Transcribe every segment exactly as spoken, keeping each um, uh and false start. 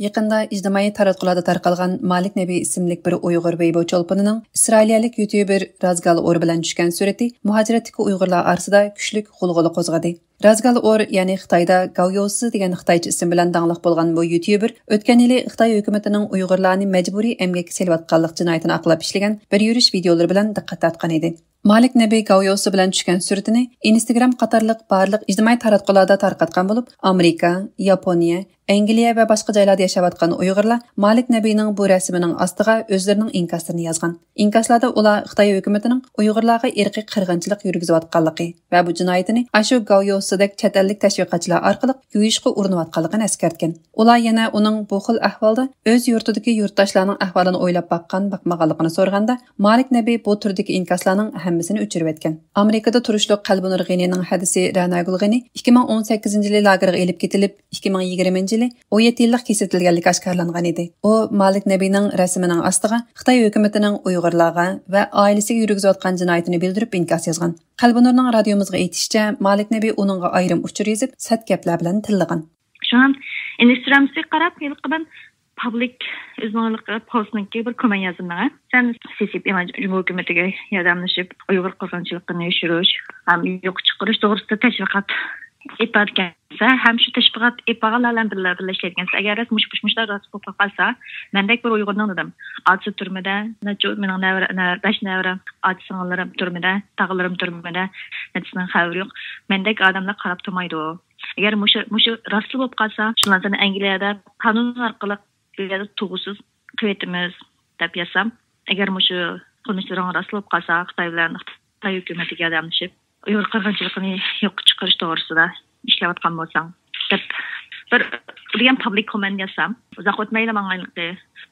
يېقىندا ئىجتىمائىي تاراتقۇلاردا تارقالغان مالىك نەبى ئىسىملىك بىر ئۇيغۇر ۋېيبو چولپىنىنىڭ ئىسرائىلىيەلىك يۇتيۇبېر رازگال ئور بىلەن چۈشكەن سۈرىتى مۇھاجىرەتتىكى ئۇيغۇرلار ئارىسىدا كۈچلۈك غۇلغۇلا قوزغىدى. رازگال ئور، يەنى خىتايدا گاۋيوسى دېگەن خىتايچە ئىسىم بىلەن داڭلىق بولغان بۇ يۇتيۇبېر ئۆتكەن يىلى خىتاي ھۆكۈمىتىنىڭ ئۇيغۇرلارنى مەجبۇرىي ئەمگەككە سېلىۋاتقانلىق جىنايىتىنى ئاقلاپ ئىشلىگەن بىر يۈرۈش ۋىدىيولىرى بىلەن دىققەت تارتقان ئىدى. مالىك نەبى گاۋيوسى بىلەن چۈشكەن سۈرىتىنى ئىنستاگرام قاتارلىق بارلىق ئىجتىمائىي تاراتقۇلاردا تارقاتقان بولۇپ، ئامېرىكا، ياپونىيە، ئەنگلىيە ۋە باشقا جايلاردا ياشاۋاتقان ئۇيغۇرلار مالىك نەبىنىڭ بۇ رەسىمىنىڭ ئاستىغا ئۆزلىرىنىڭ ئىنكاسلىرىنى يازغان. ئىنكاسلاردا ئۇلار خىتاي ھۆكۈمىتىنىڭ ئۇيغۇرلارغا ئىرقىي قىرغىنچىلىق يۈرگۈزۈۋاتقانلىقى ۋە بۇ جىنايىتىنى ئاشۇ گاۋيوسىدەك چەت ئەللىك تەشۋىقاتچىلار ئارقىلىق يويۇشقا ئۇرۇنۇۋاتقانلىقىنى ئەسكەرتكەن. ئۇلار يەنە ئۇنىڭ بۇ خىل ئەھۋالدا ئۆز يۇرتىدىكى يۇرتداشلارنىڭ ئەھۋالىنى ئويلاپ باققان، باقمىغانلىقىنى سورىغاندا، مالىك نەبى بۇ تۈردىكى ئىنكاسلارنىڭ ھەممىسىنى ئۆچۈرۈۋەتكەن. ئامېرىكىدا تۇرۇشلۇق قەلبىنۇر غېنىنىڭ ھەدىسى رەناگۈل غېنى ئىككى مىڭ ئون سەككىزىنچى يىلى لاگېرغا ئېلىپ كېتىلىپ، ئىككى مىڭ يىگىرمىنچى يىلى ئون يەتتە يىللىق كېسىۋېتىلگەنلىكى ئاشكارىلانغان ئىدى. ئۇ مالىك نەبىنىڭ رەسىمىنىڭ ئاستىغا خىتاي ھۆكۈمىتىنىڭ ئۇيغۇرلارغا ۋە ئائىلىسىگە يۈرگۈزۈۋاتقان جىنايىتىنى بىلدۈرۈپ ئىنكاس يازغان. قەلبىنۇرنىڭ رادىيومىزغا ئېيتىشىچە، مالىك نەبى ئۇنىڭغا ئايرىم ئۇچۇر يېزىپ، سەت گەپلەر بىلەن تىللىغان. شۇڭا ئىنستىگرامسىغا قاراپ ھېلىقى مەن پابلىك ئۆزىنىڭ ھېلىقى پوستىنىڭكى بىر كوممېنت يازدىم ماڭا. سەن سېسىپ ئىمان جۇڭگو ھۆكۈمىتىگە ياردەملىشىپ، ئۇيغۇر قىرغىنچىلىقىنى يوشۇرۇش ھەم يوققا چىقىرىش توغرىسىدا تەشۋىقات ئېلىپ بارىدىكەنسەن ھەم شۇ تەشۋىقات ئېلىپ بارغانلار بىلەن بىللە، بىللە ئىشلەيدىكەنسەن. ئەگەر راست مۇش، مۇش، مۇشۇلار راست بولۇپ قالسا، مەندەك بىر ئۇيغۇرنىڭ دېدىم، ئاتىسى تۈرمىدە، نەچچە، مېنىڭ نەۋرە، نە-، بەش نەۋرەم، ئاتە سىڭىللىرىم تۈرمىدە، تاغىلىرىم تۈرمىدە، نەچچىسىنىڭ خەۋىرى يوق. مەندەك ئادەملەر قاراپ تۇرمايدۇ. ئەگەر مۇشۇ، مۇشۇ راستلا بولۇپ قالسا، شۇلارنى ئەنگلىيەدە قانۇن ئارقىلىق بۇ يەردە تۇغۇسىز قويۇۋېتىمىز دەپ يازسام، ئەگەر مۇشۇ قىلمىشلىرىڭ راستلا بولۇپ قالسا، خىتاي بىلەن خىتاي ھۆكۈمىتىگە ياردەملىشىپ، ئۇيغۇر قىرغىنچىلىقىنى يوققا چىقىرىش توغرىسىدا ئىشلەۋاتقان بولساڭ، دەپ بىر دېگەن پابلىك كوممېنت يازسام، ئۇزاق ئۆتمەيلا ماڭا ھېلىقى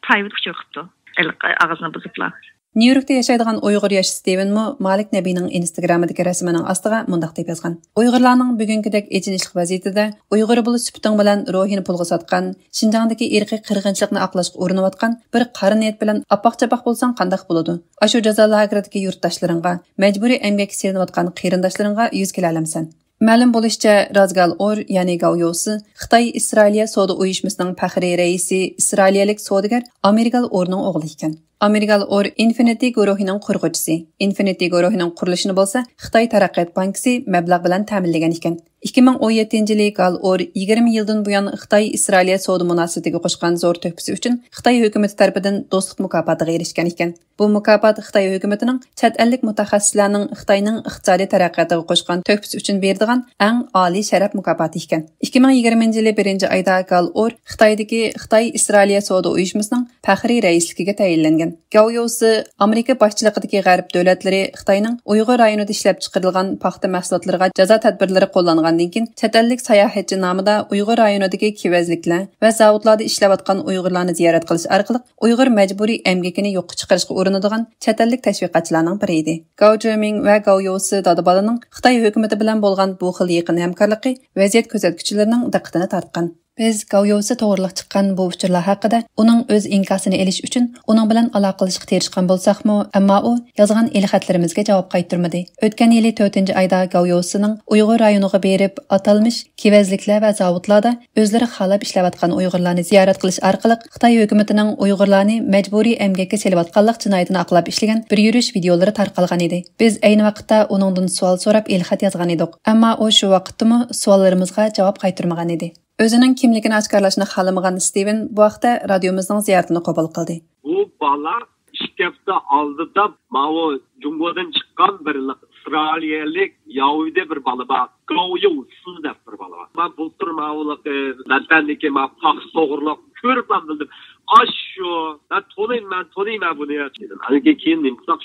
پرايۋېت ئۇچۇر قىپتۇ. ھېلىقى ئاغزىنى بۇزۇپلا. نيۇ يوركتا ياشايدىغان ئۇيغۇر ياشى ستىۋېنمۇ مالىك نەبىنىڭ ئىنستاگرامىدىكى رەسىمىنىڭ ئاستىغا مۇنداق دەپ يازغان: «ئۇيغۇرلارنىڭ بۈگۈنكىدەك ئېچىنىشلىق ۋەزىيىتىدە ئۇيغۇر بولۇش سۈپىتىڭ بىلەن روھىنى پۇلغا ساتقان، شىنجاڭدىكى ئىرقىي قىرغىنچىلىقنى ئاقلاشقا ئۇرۇنۇۋاتقان بىر قارا نىيەت بىلەن ئاپئاق-چاپئاق بولساڭ قانداق بولىدۇ؟ ئاشۇ جازا لاگېرىدىكى يۇرتداشلىرىڭغا، مەجبۇرىي ئەمگەككە سېلىنىۋاتقان قېرىنداشلىرىڭغا يۈز كېلەلەمسەن؟» مەلۇم بولۇشىچە، رازگال ئور، يەنى گاۋ يوسى، خىتاي ئىسرائىلىيە سودا ئۇيۇشمىسىنىڭ پەخرىي رەئىسى، ئىسرائىلىيەلىك سودىگەر ئامىرگال ئورنىڭ ئوغلى ئىكەن. ئامىرگال ئور ئىنفىنىتى گۇرۇھىنىڭ قۇرغۇچىسى. ئىنفىنىتى گۇرۇھىنىڭ قۇرۇلۇشىنى بولسا خىتاي تەرەققىيات بانكىسى مەبلەغ بىلەن تەمىنلىگەن ئىكەن. ئىككى مىڭ ئون يەتتىنچى يىلى گال ئور يىگىرمە يىلدىن بۇيان خىتاي ئىسرائىلىيە سودا مۇناسىۋىتىگە قوشقان زور تۆھپىسى ئۈچۈن خىتاي ھۆكۈمىتى تەرىپىدىن دوستلۇق مۇكاپاتىغا ئېرىشكەن ئىكەن. بۇ مۇكاپات خىتاي ھۆكۈمىتىنىڭ چەت ئەللىك مۇتەخەسسىسلەرنىڭ خىتاينىڭ ئىقتىسادىي تەرەققىياتىغا قوشقان تۆھپىسى ئۈچۈن بېرىدىغان ئەڭ ئالىي شەرەپ مۇكاپاتى ئىكەن. ئىككى مىڭ يىگىرمىنچى يىلى بىرىنچى ئايدا گال ئور خىتايدىكى خىتاي ئىسرائىلىيە سودا ئۇيۇشمىسىنىڭ پەخرىي رەئىسلىكىگە تەيىنلەنگەن. گاۋ يوسى ئامېرىكا باشچىلىقىدىكى غەرب دۆلەتلىرى خىتاينىڭ ئۇيغۇر رايونىدا ئىشلەپچىقىرىلغان پاختا مەھسۇلاتلىرىغا جازا تەدبىرلىرى قوللانغاندىن كېيىن، چەت ئەللىك ساياھەتچى نامىدا ئۇيغۇر رايونىدىكى كېۋەزلىكلەر ۋە زاۋۇتلاردا ئىشلەۋاتقان ئۇيغۇرلارنى زىيارەت قىلىش ئارقىلىق ئۇيغۇر مەجبۇرىي ئەمگىكىنى يوققا چىقىرىشقا ئۇرۇنىدىغان چەت ئەللىك تەشۋىقاتچىلارنىڭ بىرى ئىدى. گاۋ جۆمىڭ ۋە گاۋ يوسى دادا بالىنىڭ خىتاي ھۆكۈمىتى بىلەن بولغان بۇ خىل يېقىن ھەمكارلىقى ۋەزىيەت كۆزەتكۈچىلىرىنىڭ دىققىتىنى تارتقان. بىز گاۋ يوسى توغرىلىق چىققان بۇ ئۇچۇرلار ھەققىدە ئۇنىڭ ئۆز ئىنكاسىنى ئېلىش ئۈچۈن ئۇنىڭ بىلەن ئالاقىلىشىشقا تىرىشقان بولساقمۇ، ئەمما ئۇ يازغان ئېلخەتلىرىمىزگە جاۋاب قايتۇرمىدى. ئۆتكەن يىلى تۆتىنچى ئايدا گاۋ يوسىنىڭ ئۇيغۇر رايونىغا بېرىپ، ئاتالمىش كېۋەزلىكلەر ۋە زاۋۇتلاردا ئۆزلىرى خالاپ ئىشلەۋاتقان ئۇيغۇرلارنى زىيارەت قىلىش ئارقىلىق خىتاي ھۆكۈمىتىنىڭ ئۇيغۇرلارنى مەجبۇرىي ئەمگەككە سېلىۋاتقانلىق جىنايىتىنى ئاقلاپ ئىشلىگەن بىر يۈرۈش ۋىدىيولىرى تارقالغان ئىدى. بىز ئەينى ۋاقىتتا ئۇنىڭدىن سوئال سوراپ ئېلخەت يازغان ئىدۇق، ئەمما ئۇ شۇ ۋاقىتتىمۇ سوئاللىرىمىزغا جاۋاب قايتۇرمىغان ئىدى. ئۆزىنىڭ كىملىكىنى ئاشكارىلاشنى خالىمىغان ستىۋېن بۇ ھەقتە رادىيومىزنىڭ زىيارىتىنى قوبۇل قىلدى. بۇ بالا ئىككى ھەپتە ئالدىدا ماۋۇ جۇڭگودىن چىققان بىر ئىسرائىلىيەلىك ياھۇدىي بىر بالا بار. گاۋيۇ سۇ دەپ بىر بالا بار. مەن بۇلتۇر ماۋۇلۇق، ئە، ۋەتەندىكى ما پاختا توغرىلىق كۆرۈپلا بىلدىم. ئاشۇ، مەن تونۇيمەن، مەن تونۇيمەن بۇنى دېدىم. ئاندىن كېيىن نېمە قىلساق،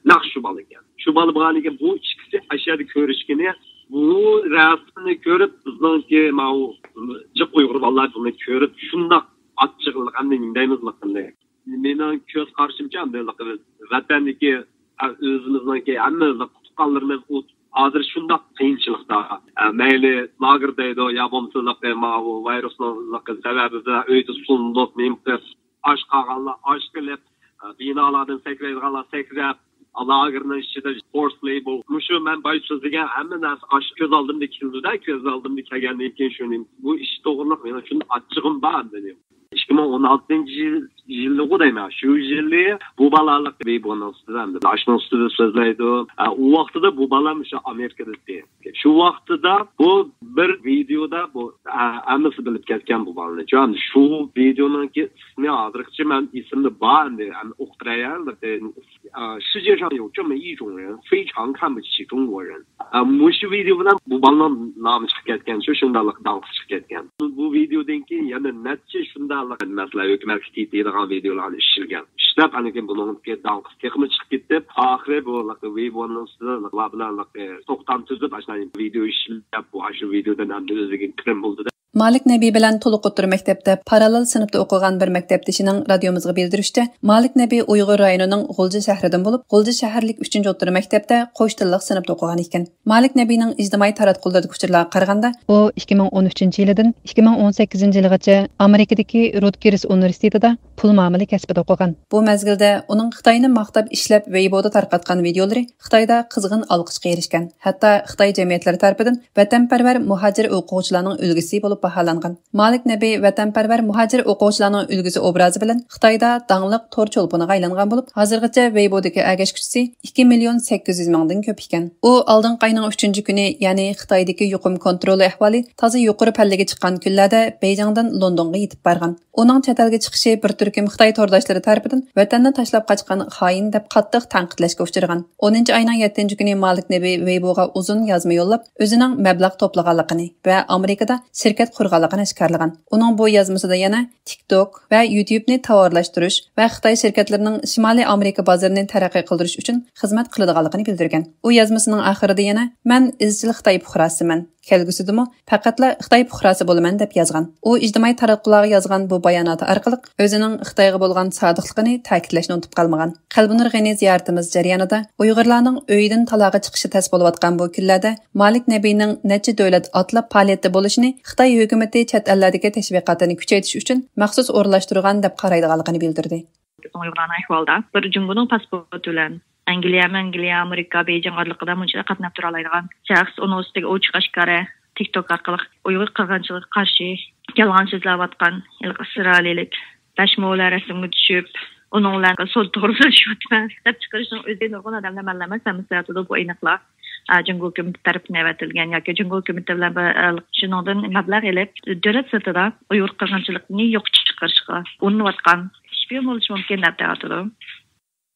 نەق شۇ بالا ئىكەن. شۇ بالا بولغاندىن كېيىن بۇ ئىككىسى ئەشەدە كۆرۈشكىنى، بۇ رەسىمنى كۆرۈپ، بىزنىڭكى ماۋۇ جىق ئۇيغۇر بالىلار بۇنى كۆرۈپ، شۇنداق ئاچچىقلىق، ئەمدى نېمە دەيمىز، مېنىڭ كۆز قارىشىمچە، ئەمدى ۋەتەندىكى، ئۆزىمىزنىڭكى ھەممە تۇغقانلىرىمىز ھازىر شۇنداق قىيىنچىلىقتا. مەيلى لاگېر دەيدۇ، يا بولمىسا ماۋۇ ۋىرۇسنىڭ سەۋەبى بىلەن ئۆيدە سۇنۇلۇپ، نېمە قىلىپ، ئاچ قالغانلار ئاچ قېلىپ، بىنالاردىن سەكرەيدىغانلار سەكرەپ، لاگېرنىڭ ئىچىدە forced labor. مۇشۇ مەن بايا سۆزلىگەن ھەممە نەرسە ئاشۇ كۆز ئالدىمدا كېلىدۇ-دە، كۆز ئالدىمدا كەلگەندىن كېيىن شۇنى، بۇ ئىش توغرىلىق مېنىڭ شۇنداق ئاچچىقىم بار ئەمدى. ئىككى مىڭ ئون ئالتىنچى يىلىغۇ دەيمەن، شۇ يىلى بۇ بالالىق ۋېيبونىڭ ئۈستىدە، ئاشۇنىڭ ئۈستىدە سۆزلەيدۇ. ئە، ئۇ ۋاقتىدا بۇ بالام شۇ ئامېرىكىدا ئىدى. شۇ ۋاقتىدا بۇ بىر ۋىدېئودا بۇ، ئە، ھەممىسى بىلىپ كەتكەن بۇ بالىنى. شۇ، شۇ ۋىدېئونىڭكى ئىسمى ھازىرغىچە مەن ئېسىمدە بار، ئەمدى، ئەمدى ئۇقتۇرايلى. ئە، 世界上有这么一种人，非常看不起中国人. ئە، مۇشۇ ۋىدېئو بىلەن بۇ بالىنىڭ نامى چىقىپ كەتكەن، شۇ شۇنداقلىق داڭقى چىقىپ كەتكەن. بۇ، بۇ ۋىدېئودىن كېيىن يەنە نەچچە شۇنداقلىق، مەسىلەن، ھۆكۈمەتكە تېتىيدىغان ۋىدېئولارنى ئىشلىگەن. ئىشلەپ، ئاندىن كېيىن بۇنىڭ داڭقى تېخىمۇ چىقىپ كېتىپ، ئاخىرى بۇ ۋېيبونىڭ ئۈستىدە بۇلار بىلەن توختام تۈزۈپ، ئاشۇنداق ۋىدېئو ئىشلەپ، بۇ، ئاشۇ ۋىدېئودىن ئەمدى ئۆزىگە كىرىم بولدى. مالىك نەبى بىلەن تولۇق ئوتتۇرا مەكتەپتە پاراللېل سىنىپتا ئوقۇغان بىر مەكتەپدىشىنىڭ رادىيومىزغا بىلدۈرۈشىچە، مالىك نەبى ئۇيغۇر رايونىنىڭ غۇلجا شەھىرىدىن بولۇپ، غۇلجا شەھەرلىك ئۈچىنچى ئوتتۇرا مەكتەپتە قوش تىللىق سىنىپتا ئوقۇغان ئىكەن. مالىك نەبىنىڭ ئىجتىمائىي تاراتقۇلاردىكى ئۇچۇرلارغا قارىغاندا، ئۇ ئىككى مىڭ ئون ئۈچىنچى يىلىدىن ئىككى مىڭ ئون سەككىزىنچى يىلىغىچە ئامېرىكىدىكى رۇتگېرس ئۇنىۋېرسىتېتىدا پۇل مۇئامىلە كەسپىدە ئوقۇغان. بۇ مەزگىلدە ئۇنىڭ خىتاينى ماختاپ ئىشلەپ ۋېيبودا تارقاتقان ۋىدېئولىرى خىتايدا قىزغىن ئالقىشقا ئېرىشكەن، ھەتتا خىتاي جەمئىيەتلىرى تەرىپىدىن ۋەتەنپەرۋەر مۇھاجىر ئوقۇغۇچىلارنىڭ ئۈلگىسى بولۇپ باھالانغان. مالىك نەبى ۋەتەنپەرۋەر مۇھاجىر ئوقۇغۇچىلارنىڭ ئۈلگىسى ئوبرازى بىلەن خىتايدا داڭلىق تور چولپىنىغا ئايلانغان بولۇپ، ھازىرغىچە ۋېيبودىكى ئەگەشكۈچىسى ئىككى مىليون سەككىز يۈز مىڭدىن كۆپ ئىكەن. ئۇ ئالدىنقى ئاينىڭ ئۈچىنچى كۈنى، يەنى خىتايدىكى يۇقۇم كونترولى ئەھۋالى تازا يۇقىرى پەللىگە چىققان كۈنلەردە بېيجىڭدىن لوندونغا يېتىپ بارغان. ئۇنىڭ چەت ئەلگە چىقىشى بىر تۈركۈم خىتاي تورداشلىرى تەرىپىدىن ۋەتەننى تاشلاپ قاچقان خائىن دەپ قاتتىق تەنقىدلەشكە ئۇچرىغان. ئونىنچى ئاينىڭ يەتتىنچى كۈنى مالىك نەبى ۋېيبوغا ئۇزۇن يازما يوللاپ، ئۆزىنىڭ مەبلەغ توپلىغانلىقىنى ۋە ئامېرىكىدا شىركەت قۇرغانلىقىنى ئاشكارىلىغان. ئۇنىڭ بۇ يازمىسىدا يەنە تىك توك ۋە يۇتيۇبنى تاۋارلاشتۇرۇش ۋە خىتاي شىركەتلىرىنىڭ شىمالىي ئامېرىكا بازىرىنى تەرەققىي قىلدۇرۇش ئۈچۈن خىزمەت قىلىدىغانلىقىنى بىلدۈرگەن. ئۇ يازمىسىنىڭ ئاخىرىدا يەنە، مەن ئىزچىل خىتاي پۇقراسىمەن. كەلگۈسىدىمۇ پەقەتلا خىتاي پۇقراسى بولىمەن، دەپ يازغان. ئۇ ئىجتىمائىي تاراتقۇلارغا يازغان بۇ باياناتى ئارقىلىق ئۆزىنىڭ خىتايغا بولغان سادىقلىقىنى تەكىتلەشنى ئۇنتۇپ قالمىغان. قەلبىنۇر غېنى زىيارىتىمىز جەريانىدا ئۇيغۇرلارنىڭ ئۆيىدىن تالاغا چىقىشى تەس بولۇۋاتقان بۇ كۈنلەردە مالىك نەبىنىڭ نەچچە دۆلەت ئاتلاپ پائالىيەتتە بولۇشىنى خىتاي ھۆكۈمىتى چەت ئەللەردىكى تەشۋىقاتىنى كۈچەيتىش ئۈچۈن مەخسۇس ئورۇنلاشتۇرغان، دەپ قارايدىغانلىقىنى بىلدۈردى. ئۇيغۇرلارنىڭ ئەھۋالىدا بىر جۇڭگونىڭ پاسپورتى بىلەن ئەنگلىيە، مەنگلىيە، ئامېرىكا، بېيجىڭ ئارىلىقىدا مۇنچىلىك قاتناپ تۇرالايدىغان شەخس ئۇنىڭ ئۈستىگە ئوچۇق ئاشكارا تىك توك ئارقىلىق ئۇيغۇر قىرغىنچىلىقىغا قارشى يالغان سۆزلەۋاتقان ھېلىقى ئىسرائىلىيلىك بەش مولا رەسىمگە چۈشۈپ، ئۇنىڭ بىلەن سودا توغرىسىدا ئىشلىۋاتىمەن دەپ چىقىرىشنىڭ ئۆزى نۇرغۇن ئادەملەر مەللەمەس ھەممىسى ئاتىدۇ، بۇ ئېنىقلا. ئا، جۇڭگو ھۆكۈمىتى تەرىپىدىن ئەۋەتىلگەن ياكى جۇڭگو ھۆكۈمىتى بىلەن بىر، ئا، شۇنىڭدىن مەبلەغ ئېلىپ، دۆلەت سىرتىدا ئۇيغۇر قىرغىنچىلىقىنى يوققا چىقىرىشقا ئۇرۇنۇۋاتقان شپىيون بولۇشى مۇمكىن دەپ دەۋاتىدۇ.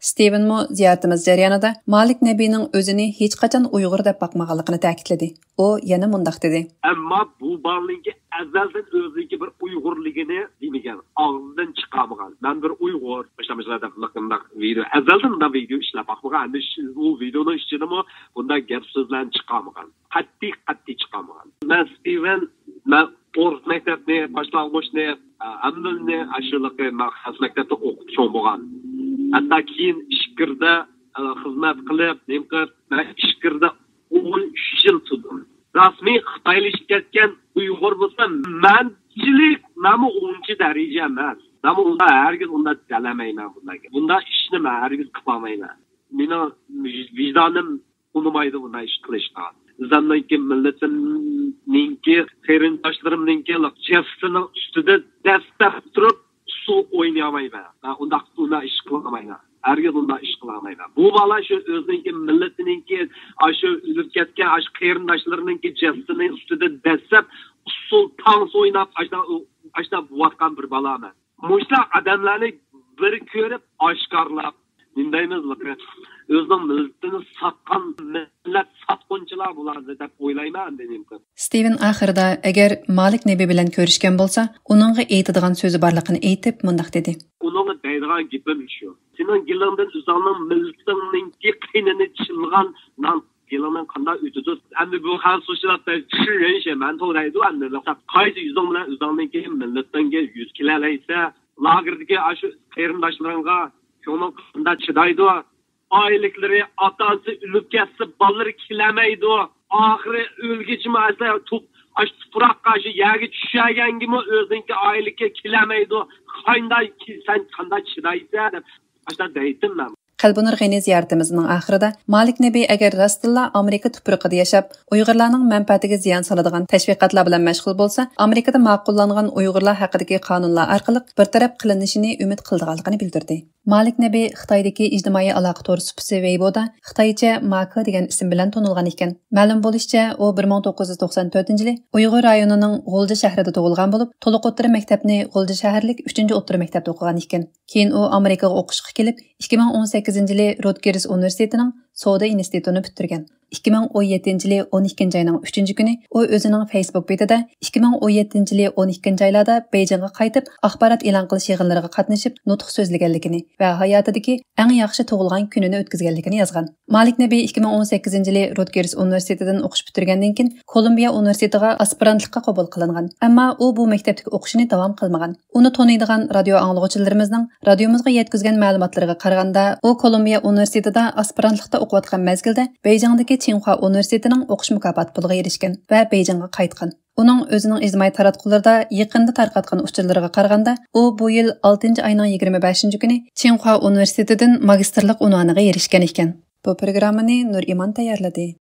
ستىۋېنمۇ زىيارىتىمىز جەريانىدا مالىك نەبىنىڭ ئۆزىنى ھېچقاچان ئۇيغۇر دەپ باقمىغانلىقىنى تەكىتلىدى. ئۇ يەنە مۇنداق دېدى. ئەمما بۇ بالىنىڭكى ئەزەلدىن ئۆزىنىڭكى بىر ئۇيغۇرلۇقىنى دېمىگەن، ئاغزىدىن چىقارمىغان. مەن بىر ئۇيغۇر، مۇشۇنداق، مۇشۇنداق دەپ مۇنداق، مۇنداق ۋىدېئو، ئەزەلدىن مۇنداق ۋىدېئو ئىشلەپ باقمىغان. ئەمدى شۇ، ئۇ ۋىدېئونىڭ ئىچىدىمۇ بۇنداق گەپ سۆزلەرنى چىقارمىغان. قەتئىي، قەتئىي چىقارمىغان. مەن ستىۋېن، مەن ئورۇس مەكتەپنى، باشلانغۇچنى، ئە، ھەممىنى ئاشۇلىقى مەن خەس مەكتەپتە ئوقۇپ چوڭ بولغان. ھەتتا كېيىن ئىچكىرىدە، ئە، خىزمەت قىلىپ، نېمە قىلىپ، مەن ئىچكىرىدە ئون ئۈچ يىل تۇردۇم. رەسمىي خىتايلىشىپ كەتكەن ئۇيغۇر بولسا، مەنچىلىك، مەنمۇ ئۇنچە دەرىجە ئەمەس. مەنمۇ ئۇنداق، ھەرگىز ئۇنداق دېيەلمەيمەن بۇنداق. بۇنداق ئىشنى مەن ھەرگىز قىلالمايمەن. مېنىڭ ۋىجدانىم ئۇنىمايدۇ بۇنداق ئىش قىلىشقا. ئۆزۈمنىڭكى مىللىتىمنىڭكى، قېرىنداشلىرىمنىڭكى جەسىتىنىڭ ئۈستىدە دەسسەپ تۇرۇپ ئۇسسۇل ئوينىيالمايمەن. ھە، ئۇنداق، ئۇنداق ئىش قىلالمايمەن. ھەرگىز ئۇنداق ئىش قىلالمايمەن. بۇ بالا شۇ ئۆزىنىڭكى مىللىتىنىڭكى، ئاشۇ ئۆلۈپ كەتكەن ئاشۇ قېرىنداشلىرىنىڭكى جەسىتىنىڭ ئۈستىدە دەسسەپ ئۇسسۇل تانس ئويناپ، ئاشۇنداق، ئاشۇنداق بولۇۋاتقان بىر بالا مەن. مۇشۇنداق ئادەملەرنى بىر كۆرۈپ ئاشكارىلاپ، نېمە دەيمىز، ئۆزىنىڭ مىللىتىنى ساتقان مىللەت ساتقۇنچىلار بۇلار دەپ ئويلايمەن ئەمدى نېمە قىلىپ. ستىۋېن ئاخىرىدا ئەگەر مالىك نەبى بىلەن كۆرۈشكەن بولسا، ئۇنىڭغا ئېيتىدىغان سۆزى بارلىقىنى ئېيتىپ مۇنداق دېدى. ئۇنىڭغا دەيدىغان گېپىم شۇ. سېنىڭ گېلىڭدىن ئۆزۈڭنىڭ مىللىتىڭنىڭكى قېنىنى چىلىغان نان گېلىڭدىن قانداق ئۆتىدۇ؟ ئەمدى بۇ خەنزۇچىلار چۈشۈنگەن ئىش، مەن توغرايدۇ ئەمدى. قايسى يۈزۈڭ بىلەن ئۆزۈڭنىڭكى مىللىتىڭگە يۈز كېلەلەيسەن؟ لاگېردىكى ئاشۇ قېرىنداشلىرىڭغا كۆڭلۈڭ قانداق چىدايدۇ؟ ئائىلىلىرى، ئاتا-ئانىسى ئۆلۈپ كەتسە، بالىلىرى كېلەلمەيدۇ. ئاخىرى ئۆلگۈچىمۇ ئەسلى تۇپ-، ئاشۇ تۇپراققا، ئاشۇ يەرگە چۈشەلگەنگىمۇ ئۆزىنىڭكى ئائىلىسىگە كېلەلمەيدۇ. قانداق كى-، سەن قانداق چىدايسەن دەپ، ئاشۇنداق دەيتتىم مەن. قەلبىنۇر غېنى زىيارىتىمىزنىڭ ئاخىرىدا مالىك نەبى ئەگەر راستتىنلا ئامېرىكا تۇپرىقىدا ياشاپ، ئۇيغۇرلارنىڭ مەنپەئەتىگە زىيان سالىدىغان تەشۋىقاتلار بىلەن مەشغۇل بولسا، ئامېرىكىدا ماقۇللانغان ئۇيغۇرلار ھەققىدىكى قانۇنلار ئارقىلىق بىر تەرەپ قىلىنىشىنى ئۈمىد قىلىدىغانلىقىنى بىلدۈردى. مالىك نەبى خىتايدىكى ئىجتىمائىي ئالاقە تور سۇپىسى ۋېيبودا خىتايچە ماكې دېگەن ئىسىم بىلەن تونۇلغان ئىكەن. مەلۇم بولۇشىچە، ئۇ بىر مىڭ توققۇز يۈز توقسان تۆتىنچى يىلى ئۇيغۇر رايونىنىڭ غۇلجا شەھىرىدە تۇغۇلغان بولۇپ، تولۇق ئوتتۇرا مەكتەپنى غۇلجا شەھەرلىك ئۈچىنچى ئوتتۇرا مەكتەپتە ئوقۇغان ئىكەن. كېيىن ئۇ ئامېرىكىغا ئوقۇشقا كېلىپ، ئىككى مىڭ ئون سەككىزىنچى يىلى رۇتگېرس ئۇنىۋېرسىتېتىنىڭ سودا ئىنستىتۇتىنى پۈتتۈرگەن. ئىككى مىڭ ئون يەتتىنچى يىلى ئون ئىككىنچى ئاينىڭ ئۈچىنچى كۈنى ئۇ ئۆزىنىڭ فېيسبۇك بېتىدە ئىككى مىڭ ئون يەتتىنچى يىلى ئون ئىككىنچى ئايلاردا بېيجىڭغا قايتىپ، ئاخبارات ئېلان قىلىش يىغىنلىرىغا قاتنىشىپ، نۇتۇق سۆزلىگەنلىكىنى ۋە ھاياتىدىكى ئەڭ ياخشى تۇغۇلغان كۈنىنى ئۆتكۈزگەنلىكىنى يازغان. مالىك نەبى ئىككى مىڭ ئون سەككىزىنچى يىلى رۇتگېرس ئۇنىۋېرسىتېتىدىن ئوقۇش پۈتتۈرگەندىن كېيىن، كولومبىيە ئۇنىۋېرسىتېتىغا ئاسپىرانتلىققا قوبۇل قىلىنغان. ئەمما ئۇ بۇ مەكتەپتىكى ئوقۇشىنى داۋام قىلمىغان. ئۇنى تونۇيدىغان رادىيو ئاڭلىغۇچىلىرىمىزنىڭ رادىيومىزغا يەتكۈزگەن مەلۇماتلىرىغا قارىغاندا، ئۇ كولومبىيە ئۇنىۋېرسىتېتىدا ئاسپىرانتلىقتا ئوقۇۋاتقان مەزگىلدە بېيجىڭدىكى چىڭخۇا ئۇنىۋېرسىتېتىنىڭ ئوقۇش مۇكاپاتى پۇلىغا ئېرىشكەن ۋە بېيجىڭغا قايتقان. ئۇنىڭ ئۆزىنىڭ ئىجتىمائىي تاراتقۇلىرىدا يېقىندا تارقاتقان ئۇچۇرلىرىغا قارىغاندا، ئۇ بۇ يىل ئالتىنچى ئاينىڭ يىگىرمە بەشىنچى كۈنى چىڭخۇا ئۇنىۋېرسىتېتىدىن ماگىستىرلىق ئۇنۋانىغا ئېرىشكەن ئىكەن. بۇ پروگراممىنى نۇرئىمان تەييارلىدى.